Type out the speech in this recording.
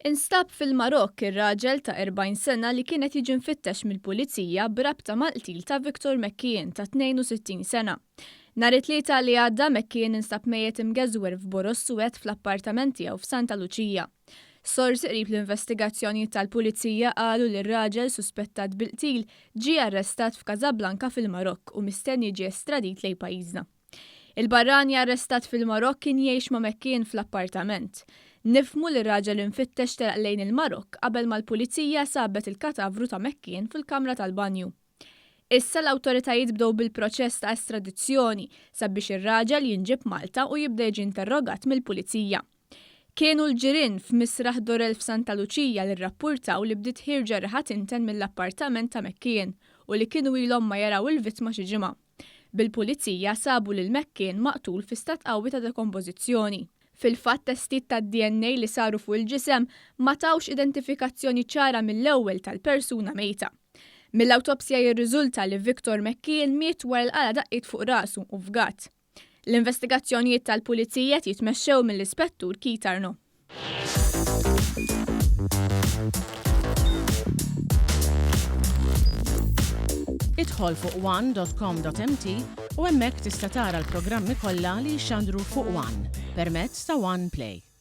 Instab fil-Marokk ir-raġel ta' 40 sena li kien qed jiġi mfittex mill-Pulizija b'rabta mal-qtil ta' Victor McKeon ta' 62 sena. Nhar it-Tlieta li għadda McKeon instab mejjet imgeżwer f'boroż suwed fl-appartament tiegħu f'Santa Luċija. Sorsi qrib l-investigazzjonijiet tal-Pulizija qalu li r-raġel suspettat bil-qtil ġie arrestat f'Casablanca fil-Marokk u mistenni jiġi estradit lejn pajjiżna. Il-barrani arrestat fil-Marokk kien jgħix ma' McKean fl-appartament. Nifhmu li r-raġel imfittex telaq lejn il-Marokk qabel ma l-Pulizija sabet il-katavru ta' McKean fil-kamra tal-banju. Issa l-awtoritajiet bdew bil-proċess ta' estradizzjoni sabiex ir-raġel jinġieb Malta u jibda jiġi interrogat mill-Pulizija. Kienu l-ġirien f'Misraħ Dorel f'Santa Luċija li rrappurtaw li bdiet ħierġa riħa tinten mill-appartament ta' McKean u li kienu ilhom ma jaraw il-vittma xi ġimgħa. Bil-pulizija sabu lil McKean maqtul fi stat qawwi ta' dekompożizzjoni. Fil-fatt testijiet tad-DNA li saru fuq il-ġisem ma tawx identifikazzjoni ċara mill-ewwel tal-persuna mejta. Mill-awtopsja jirriżulta li Victor McKean miet wara li qala' daqqiet fuq rasu u fgat. L-investigazzjonijiet tal-Pulizija qed jitmexxew mill-Ispettur Keith Arnaud. Idħol fuq one.com.mt u hemmhekk tista' tara l-programmi kollha li jixxandru fuq One permezz ta' One Play.